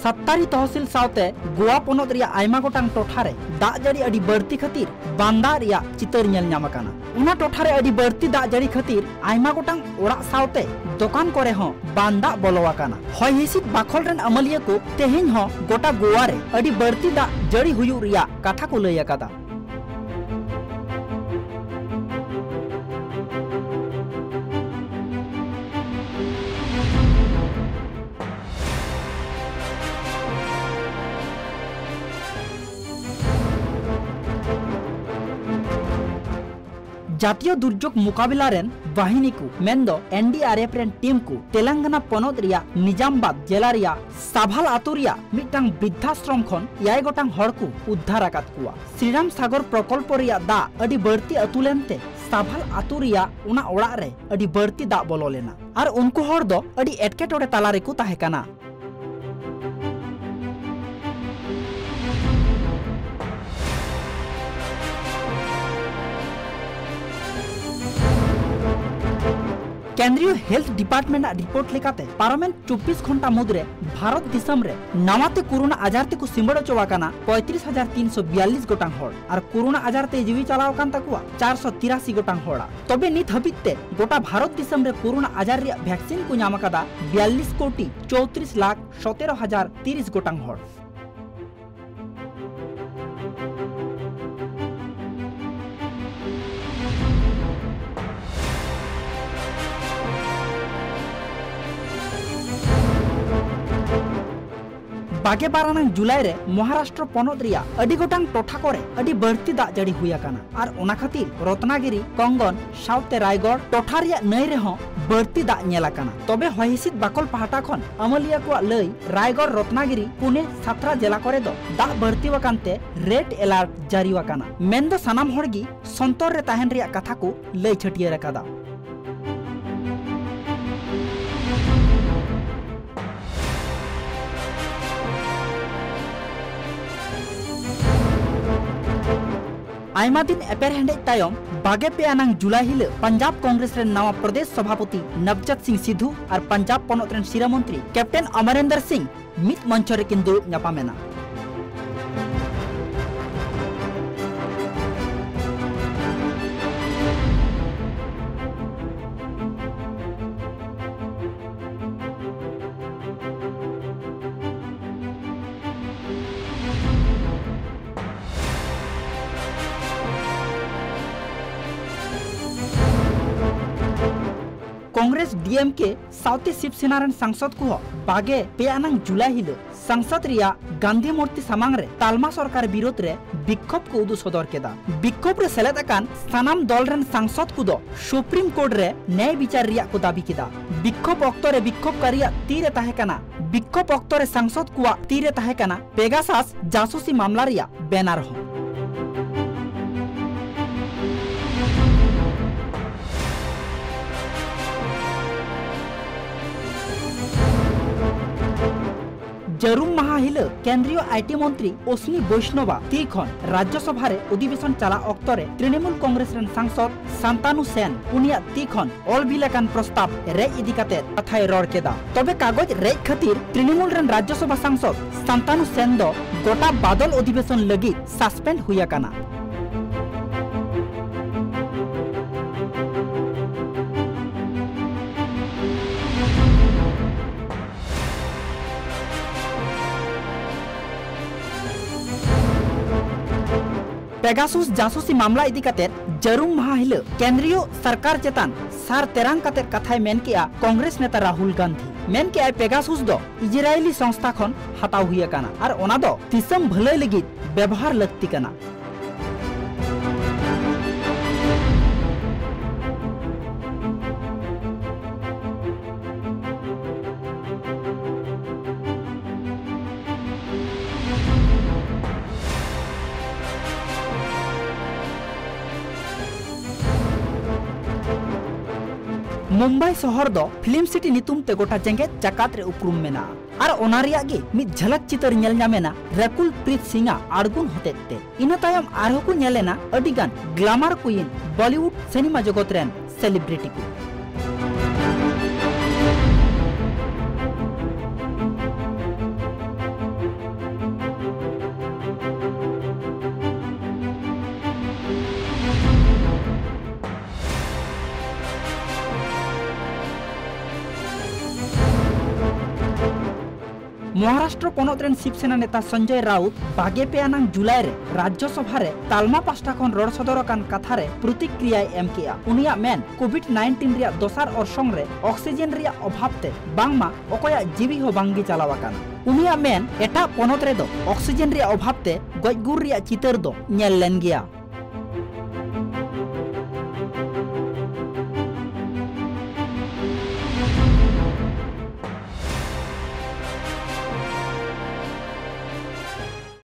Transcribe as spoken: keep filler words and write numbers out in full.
ᱥᱟᱛᱛᱟᱨᱤ ᱛᱚᱦᱥᱤᱞ ᱥᱟᱶᱛᱮ ᱜᱳᱣᱟ ᱯᱚᱱᱚᱛ ᱨᱮᱭᱟᱜ ᱟᱭᱢᱟ ᱜᱚᱴᱟᱝ ᱴᱚᱴᱷᱟ ᱨᱮ ᱫᱟᱜ ᱡᱟᱹᱲᱤ ᱟᱹᱰᱤ ᱵᱟᱹᱲᱛᱤ ᱠᱷᱟᱹᱛᱤᱨ ᱵᱟᱱ ᱫᱟᱜ ᱨᱮᱭᱟᱜ ᱪᱤᱛᱟᱹᱨ ᱧᱮᱞ ᱧᱟᱢ ᱟᱠᱟᱱᱟ᱾ ᱚᱱᱟ ᱴᱚᱴᱷᱟ ᱨᱮ ᱟᱹᱰᱤ ᱵᱟᱹᱲᱛᱤ ᱫᱟᱜ ᱡᱟᱹᱲᱤ ᱠᱷᱟᱹᱛᱤᱨ ᱟᱭᱢᱟ ᱜᱚᱴᱟᱝ ᱚᱲᱟᱜ ᱥᱟᱶᱛᱮ ᱫᱚᱠᱟᱱ ᱠᱚᱨᱮ ᱦᱚᱸ ᱵᱟᱱ ᱫᱟᱜ ᱵᱚᱞᱚ ᱟᱠᱟᱱᱟ᱾ ᱦᱚᱭ ᱦᱤᱸᱥᱤᱫ ᱵᱟᱠᱷᱚᱞ ᱨᱮᱱ ᱟᱹᱢᱟᱹᱞᱤᱭᱟᱹ ᱠᱚ ᱛᱮᱦᱮᱧ ᱦᱚᱸ ᱜᱚᱴᱟ ᱜᱳᱣᱟ ᱨᱮ ᱟᱹᱰᱤ ᱵᱟᱹᱲᱛᱤ ᱫᱟᱜ ᱡᱟᱹᱲᱤ ᱦᱩᱭᱩᱜ ᱨᱮᱭᱟᱜ ᱠᱟᱛᱷᱟ ᱠᱚ ᱞᱟᱹᱭ ᱟᱠᱟᱫᱟ᱾ ᱡᱟᱛᱤᱭᱚ ᱫᱩᱨᱡᱳᱜᱽ ᱢᱳᱠᱟᱵᱤᱞᱟ ᱨᱮᱱ ᱵᱟᱦᱤᱱᱤ ᱠᱚ, ᱢᱮᱱᱫᱚ ᱮᱱ ᱰᱤ ᱟᱨ ᱮᱯᱷ ᱨᱮᱱ ᱴᱤᱢ ᱠᱚ, ᱛᱮᱞᱟᱝᱜᱟᱱᱟ ᱯᱚᱱᱚᱛ ᱨᱮᱭᱟᱜ ᱱᱤᱡᱟᱢᱵᱟᱫ ᱡᱮᱞᱟ ᱨᱮᱭᱟᱜ ᱥᱟᱵᱷᱟᱞ ᱟᱛᱳ ᱨᱮᱭᱟᱜ ᱢᱤᱫᱴᱟᱝ ᱵᱨᱤᱫᱽᱫᱷᱟᱥᱨᱚᱢ ᱠᱷᱚᱱ ᱮᱭᱟᱭ ᱜᱚᱴᱟᱝ ᱦᱚᱲ ᱠᱚ ᱩᱫᱽᱫᱷᱟᱨ ᱟᱠᱟᱫ ᱠᱚᱣᱟ᱾ ᱥᱨᱤᱨᱟᱢ ᱥᱟᱜᱚᱨ ᱯᱨᱚᱠᱚᱞᱯᱚ ᱨᱮᱭᱟᱜ ᱫᱟᱜ ᱟᱹᱰᱤ ᱵᱟᱹᱲᱛᱤ ᱟᱹᱛᱩ ᱞᱮᱱᱛᱮ ᱥᱟᱵᱷᱟᱞ ᱟᱛᱳ ᱨᱮᱭᱟᱜ ᱚᱱᱟ ᱚᱲᱟᱜ ᱨᱮ ᱟᱹᱰᱤ ᱵᱟᱹᱲᱛᱤ ᱫᱟᱜ ᱵᱚᱞᱚ ᱞᱮᱱᱟ ᱟᱨ ᱩᱱᱠᱩ ᱦᱚᱲ ᱫᱚ ᱟᱹᱰᱤ ᱮᱴᱠᱮᱴᱚᱬᱮ ᱛᱟᱞᱟ ᱨᱮᱠᱚ ᱛᱟᱦᱮᱸ ᱠᱟᱱᱟ᱾ ᱠᱮᱱᱫᱨᱤᱭᱚ ᱦᱮᱞᱛᱷ ᱰᱤᱯᱟᱨᱴᱢᱮᱱᱴ ᱟᱜ ᱨᱤᱯᱳᱨᱴ ᱞᱮᱠᱟᱛᱮ, ᱯᱟᱨᱚᱢᱮᱱ ᱪᱚᱵᱵᱤᱥ ᱜᱷᱚᱱᱴᱟ ᱢᱩᱫᱽᱨᱮ ᱵᱷᱟᱨᱚᱛ ᱫᱤᱥᱚᱢ ᱨᱮ ᱱᱟᱣᱟ ᱛᱮ ᱠᱳᱨᱳᱱᱟ ᱟᱡᱟᱨ ᱛᱮᱠᱚ ᱥᱤᱸᱵᱟᱹᱲ ᱚᱪᱚ ᱟᱠᱟᱱᱟ ᱯᱚᱸᱭᱛᱨᱤᱥ ᱦᱟᱡᱟᱨ ᱛᱤᱱᱥᱚ ᱵᱤᱭᱟᱞᱞᱤᱥ ᱜᱚᱴᱟᱝ ᱦᱚᱲ ᱟᱨ ᱠᱳᱨᱳᱱᱟ ᱟᱡᱟᱨ ᱛᱮ ᱡᱤᱣᱤ ᱪᱟᱞᱟᱣ ᱟᱠᱟᱱ ᱛᱟᱠᱚᱣᱟ ᱪᱟᱨᱥᱚ ᱛᱤᱨᱟᱥᱤ ᱜᱚᱴᱟᱝ ᱦᱚᱲᱟᱜ᱾ ᱛᱚᱵᱮ ᱱᱤᱛ ᱦᱟᱹᱵᱤᱡ ᱛᱮ ᱜᱚᱴᱟ ᱵᱷᱟᱨᱚᱛ ᱫᱤᱥᱚᱢ ᱨᱮ ᱠᱳᱨᱳᱱᱟ ᱟᱡᱟᱨ ᱨᱮᱭᱟᱜ ᱵᱷᱮᱠᱥᱤᱱ ᱠᱚ ᱧᱟᱢ ᱟᱠᱟᱫᱟ ᱵᱤᱭᱟᱞᱞᱤᱥ ᱠᱳᱴᱤ ᱪᱳᱭᱛᱨᱤᱥ ᱞᱟᱠᱷ ᱥᱚᱛᱮᱨᱚ ᱦᱟᱡᱟᱨ ᱛᱤᱨᱤᱥ ᱜᱚᱴᱟᱝ ᱦᱚᱲ᱾ ᱵᱟᱜᱮ ᱵᱟᱨ ᱟᱱᱟᱝ ᱡᱩᱞᱟᱭ ᱨᱮ ᱢᱚᱦᱟᱨᱟᱥᱴᱨᱚ ᱯᱚᱱᱚᱛ ᱨᱮᱭᱟᱜ ᱟᱹᱰᱤ ᱜᱚᱴᱟᱝ ᱴᱚᱴᱷᱟ ᱠᱚᱨᱮ ᱟᱹᱰᱤ ᱵᱟᱹᱲᱛᱤ ᱫᱟᱜ ᱡᱟᱹᱲᱤ ᱦᱩᱭ ᱟᱠᱟᱱᱟ ᱟᱨ ᱚᱱᱟ ᱠᱷᱟᱹᱛᱤᱨ ᱨᱚᱛᱱᱟᱜᱤᱨᱤ, ᱠᱚᱝᱜᱚᱱ ᱥᱟᱶᱛᱮ ᱨᱟᱭᱜᱚᱲ ᱴᱚᱴᱷᱟ ᱨᱮᱭᱟᱜ ᱱᱟᱹᱭ ᱨᱮᱦᱚᱸ ᱵᱟᱹᱲᱛᱤ ᱫᱟᱜ ᱧᱮᱞ ᱟᱠᱟᱱᱟ᱾ ᱛᱚᱵᱮ ᱦᱚᱭ ᱦᱤᱸᱥᱤᱫ ᱵᱟᱠᱚᱞ ᱯᱟᱦᱴᱟ ᱠᱷᱚᱱ ᱟᱹᱢᱟᱹᱞᱤᱭᱟᱹ ᱠᱚᱣᱟᱜ ᱞᱟᱹᱭ, ᱨᱟᱭᱜᱚᱲ ᱨᱚᱛᱱᱟᱜᱤᱨᱤ, ᱯᱩᱱᱮ, ᱥᱟᱛᱨᱟ ᱡᱮᱞᱟ ᱠᱚᱨᱮ ᱫᱚ ᱫᱟᱜ ᱵᱟᱹᱲᱛᱤ ᱟᱠᱟᱱ ᱛᱮ ᱨᱮᱰ ᱮᱞᱟᱨᱴ ᱡᱟᱹᱨᱤ ᱟᱠᱟᱱᱟ᱾ ᱢᱮᱱᱫᱚ ᱥᱟᱱᱟᱢ ᱦᱚᱲ ᱜᱮ ᱥᱚᱱᱛᱚᱨ ᱨᱮ ᱛᱟᱦᱮᱱ ᱨᱮᱭᱟᱜ ᱠᱟᱛᱷᱟ ᱠᱚ ᱞᱟᱹᱭ ᱪᱷᱟᱹᱴᱭᱟᱹᱨ ᱟᱠᱟᱫᱟ᱾ ᱟᱭᱢᱟ ᱫᱤᱱ ᱮᱯᱮᱨᱦᱮᱸᱰᱮᱡ ᱛᱟᱭᱚᱢ ᱵᱟᱜᱮ ᱯᱮ ᱟᱱᱟᱝ ᱡᱩᱞᱟᱭ ᱦᱤᱞᱚᱜ ᱯᱚᱧᱡᱟᱵᱽ ᱠᱚᱝᱜᱨᱮᱥ ᱨᱮᱱ ᱱᱟᱣᱟ ᱯᱨᱚᱫᱮᱥ ᱥᱚᱵᱷᱟᱯᱚᱛᱤ ᱱᱚᱵᱡᱟᱛ ᱥᱤᱝ ᱥᱤᱫᱷᱩ ᱟᱨ ᱯᱚᱧᱡᱟᱵᱽ ᱯᱚᱱᱚᱛ ᱨᱮᱱ ᱥᱤᱨᱟᱹ ᱢᱚᱱᱛᱨᱤ ᱠᱮᱯᱴᱮᱱ ᱚᱢᱚᱨᱮᱱᱫᱨ ᱥᱤᱝ ᱢᱤᱫ ᱢᱚᱧᱪᱚ ᱨᱮᱠᱤᱱ ᱫᱩᱲᱩᱵ ᱧᱟᱯᱟᱢ ᱮᱱᱟ᱾ ᱠᱚᱝᱜᱨᱮᱥ, ᱰᱤ ᱮᱢ ᱠᱮ ᱥᱟᱶᱛᱮ ᱥᱤᱵ ᱥᱮᱱᱟ ᱨᱮᱱ ᱥᱟᱝᱥᱚᱫ ᱠᱚᱦᱚᱸ ᱵᱟᱜᱮ ᱯᱮ ᱟᱱᱟᱝ ᱡᱩᱞᱟᱭ ᱦᱤᱞᱚᱜ ᱥᱟᱝᱥᱚᱫ ᱨᱮᱭᱟᱜ ᱜᱟᱱᱫᱷᱤ ᱢᱩᱨᱛᱤ ᱥᱟᱢᱟᱝ ᱨᱮ ᱛᱟᱞᱢᱟ ᱥᱚᱨᱠᱟᱨ ᱵᱤᱨᱩᱫᱷ ᱨᱮ ᱵᱤᱠᱠᱷᱳᱵ ᱠᱚ ᱩᱫᱩᱜ ᱥᱚᱫᱚᱨ ᱠᱮᱫᱟ᱾ ᱵᱤᱠᱠᱷᱳᱵ ᱨᱮ ᱥᱮᱞᱮᱫ ᱟᱠᱟᱱ ᱥᱟᱱᱟᱢ ᱫᱚᱞ ᱨᱮᱱ ᱥᱟᱝᱥᱚᱫ ᱠᱚᱫᱚ ᱥᱩᱯᱨᱤᱢ ᱠᱳᱨᱴ ᱨᱮ ᱱᱮᱭ ᱵᱤᱪᱟᱨ ᱨᱮᱭᱟᱜ ᱠᱚ ᱫᱟᱹᱵᱤ ᱠᱮᱫᱟ᱾ ᱵᱤᱠᱠᱷᱳᱵ ᱚᱠᱛᱚ ᱨᱮ ᱵᱤᱠᱠᱷᱳᱵᱠᱟᱨᱤᱭᱟᱜ ᱛᱤ ᱨᱮ ᱛᱟᱦᱮᱸ ᱠᱟᱱᱟ, ᱵᱤᱠᱠᱷᱳᱵ ᱚᱠᱛᱚ ᱨᱮ ᱥᱟᱝᱥᱚᱫ ᱠᱚᱣᱟᱜ ᱛᱤ ᱨᱮ ᱛᱟᱦᱮᱸ ᱠᱟᱱᱟ ᱯᱮᱜᱟᱥᱟᱥ ᱡᱟᱥᱩᱥᱤ ᱢᱟᱢᱞᱟ ᱨᱮᱭᱟᱜ ᱵᱮᱱᱟᱨ ᱦᱚᱸ᱾ ᱡᱟᱹᱨᱩᱢ ᱢᱟᱦᱟ ᱦᱤᱞᱚᱜ ᱠᱮᱱᱫᱨᱤᱭᱚ ᱟᱭ ᱴᱤ ᱢᱚᱱᱛᱨᱤ ᱚᱥᱱᱤ ᱵᱳᱭᱥᱱᱚᱵᱟ ᱛᱤ ᱠᱷᱚᱱ ᱨᱟᱡᱽᱭᱚᱥᱚᱵᱷᱟ ᱨᱮ ᱚᱫᱷᱤᱵᱮᱥᱚᱱ ᱪᱟᱞᱟᱜ ᱚᱠᱛᱚ ᱨᱮ ᱛᱨᱤᱱᱢᱩᱞ ᱠᱚᱝᱜᱨᱮᱥ ᱨᱮᱱ ᱥᱟᱝᱥᱚᱫ ᱥᱟᱱᱛᱟᱱᱩ ᱥᱮᱱ ᱩᱱᱤᱭᱟᱜ ᱛᱤ ᱠᱷᱚᱱ ᱚᱞ ᱵᱤᱞ ᱟᱠᱟᱱ ᱯᱨᱚᱥᱛᱟᱵ ᱨᱮᱡ ᱤᱫᱤ ᱠᱟᱛᱮ ᱠᱟᱛᱷᱟᱭ ᱨᱚᱲ ᱠᱮᱫᱟ᱾ ᱛᱚᱵᱮ ᱠᱟᱜᱚᱡᱽ ᱨᱮᱡ ᱠᱷᱟᱹᱛᱤᱨ ᱛᱨᱤᱱᱢᱩᱞ ᱨᱮᱱ ᱨᱟᱡᱽᱭᱚᱥᱚᱵᱷᱟ ᱥᱟᱝᱥᱚᱫ ᱥᱟᱱᱛᱟᱱᱩ ᱥᱮᱱ ᱫᱚ ᱜᱚᱴᱟ ᱵᱟᱫᱚᱞ ᱚᱫᱷᱤᱵᱮᱥᱚᱱ ᱞᱟᱹᱜᱤᱫ ᱥᱟᱥᱯᱮᱱᱰ ᱦᱩᱭ ᱟᱠᱟᱱᱟ᱾ ᱯᱮᱜᱟᱥᱩᱥ ᱡᱟᱥᱩᱥᱤ ᱢᱟᱢᱞᱟ ᱤᱫᱤ ᱠᱟᱛᱮ ᱡᱟᱹᱨᱩᱢ ᱢᱟᱦᱟ ᱦᱤᱞᱚᱜ ᱠᱮᱱᱫᱨᱤᱭᱚ ᱥᱚᱨᱠᱟᱨ ᱪᱮᱛᱟᱱ ᱥᱟᱨ ᱛᱮᱨᱟᱝ ᱠᱟᱛᱮ ᱠᱟᱛᱷᱟᱭ ᱢᱮᱱ ᱠᱮᱜᱼᱟ ᱠᱚᱝᱜᱨᱮᱥ ᱱᱮᱛᱟ ᱨᱟᱦᱩᱞ ᱜᱟᱱᱫᱷᱤ᱾ ᱢᱮᱱ ᱠᱮᱜᱼᱟᱭ, ᱯᱮᱜᱟᱥᱩᱥ ᱫᱚ ᱤᱡᱽᱨᱟᱭᱮᱞᱤ ᱥᱚᱝᱥᱛᱷᱟ ᱠᱷᱚᱱ ᱦᱟᱛᱟᱣ ᱦᱩᱭ ᱟᱠᱟᱱᱟ ᱟᱨ ᱚᱱᱟ ᱫᱚ ᱫᱤᱥᱚᱢ ᱵᱷᱟᱹᱞᱟᱹᱭ ᱞᱟᱹᱜᱤᱫ ᱵᱮᱵᱚᱦᱟᱨ ᱞᱟᱹᱠᱛᱤ ᱠᱟᱱᱟ᱾ ᱢᱩᱢᱵᱟᱭ ᱥᱚᱦᱚᱨ ᱫᱚ ᱯᱷᱤᱞᱢ ᱥᱤᱴᱤ ᱧᱩᱛᱩᱢ ᱛᱮ ᱜᱚᱴᱟ ᱡᱮᱜᱮᱛ ᱡᱟᱠᱟᱛ ᱨᱮ ᱩᱯᱨᱩᱢ ᱢᱮᱱᱟᱜᱼᱟ ᱟᱨ ᱚᱱᱟ ᱨᱮᱭᱟᱜ ᱜᱮ ᱢᱤᱫ ᱡᱷᱟᱞᱟᱠ ᱪᱤᱛᱟᱹᱨ ᱧᱮᱞ ᱧᱟᱢ ᱮᱱᱟ ᱨᱟᱠᱩᱞ ᱯᱨᱤᱛ ᱥᱤᱝ ᱟᱜ ᱟᱬᱜᱩᱱ ᱦᱚᱛᱮᱡ ᱛᱮ᱾ ᱤᱱᱟᱹ ᱛᱟᱭᱚᱢ ᱟᱨᱦᱚᱸ ᱠᱚ ᱧᱮᱞ ᱮᱱᱟ ᱟᱹᱰᱤ ᱜᱟᱱ ᱜᱞᱟᱢᱟᱨ ᱠᱩᱭᱤᱱ, ᱵᱚᱞᱤᱣᱩᱰ ᱥᱤᱱᱮᱢᱟ ᱡᱚᱜᱚᱛ ᱨᱮᱱ ᱥᱮᱞᱤᱵᱨᱤᱴᱤ ᱠᱚ᱾ ᱢᱚᱦᱟᱨᱟᱥᱴᱨᱚ ᱯᱚᱱᱚᱛ ᱨᱮᱱ ᱥᱤᱵᱥᱮᱱᱟ ᱱᱮᱛᱟ ᱥᱚᱧᱡᱚᱭ ᱨᱟᱣᱩᱛ ᱵᱟᱜᱮ ᱯᱮ ᱟᱱᱟᱝ ᱡᱩᱞᱟᱭ ᱨᱮ ᱨᱟᱡᱽᱡᱚ ᱥᱚᱵᱷᱟ ᱨᱮ ᱛᱟᱞᱢᱟ ᱯᱟᱦᱴᱟ ᱠᱷᱚᱱ ᱨᱚᱲ ᱥᱚᱫᱚᱨ ᱟᱠᱟᱱ ᱠᱟᱛᱷᱟ ᱨᱮ ᱯᱨᱚᱛᱤᱠᱨᱤᱭᱟᱭ ᱮᱢ ᱠᱮᱜᱼᱟ᱾ ᱩᱱᱤᱭᱟᱜ ᱢᱮᱱ, ᱠᱳᱵᱷᱤᱰ ᱱᱟᱭᱤᱱᱴᱤᱱ ᱨᱮᱭᱟᱜ ᱫᱚᱥᱟᱨ ᱚᱨᱥᱚᱝ ᱨᱮ ᱚᱠᱥᱤᱡᱮᱱ ᱨᱮᱭᱟᱜ ᱚᱵᱷᱟᱵ ᱛᱮ ᱵᱟᱝᱢᱟ ᱚᱠᱚᱭᱟᱜ ᱡᱤᱣᱤ ᱦᱚᱸ ᱵᱟᱝᱜᱮ ᱪᱟᱞᱟᱣ ᱟᱠᱟᱱᱟ᱾ ᱩᱱᱤᱭᱟᱜ ᱢᱮᱱ, ᱮᱴᱟᱜ ᱯᱚᱱᱚᱛ ᱨᱮᱫᱚ ᱚᱠᱥᱤᱡᱮᱱ ᱨᱮᱭᱟᱜ ᱚᱵᱷᱟᱵ ᱛᱮ ᱜᱚᱡ ᱜᱩᱨ ᱨᱮᱭᱟᱜ ᱪᱤᱛᱟᱹᱨ ᱫᱚ ᱧᱮᱞ ᱞᱮᱱ ᱜᱮᱭᱟ᱾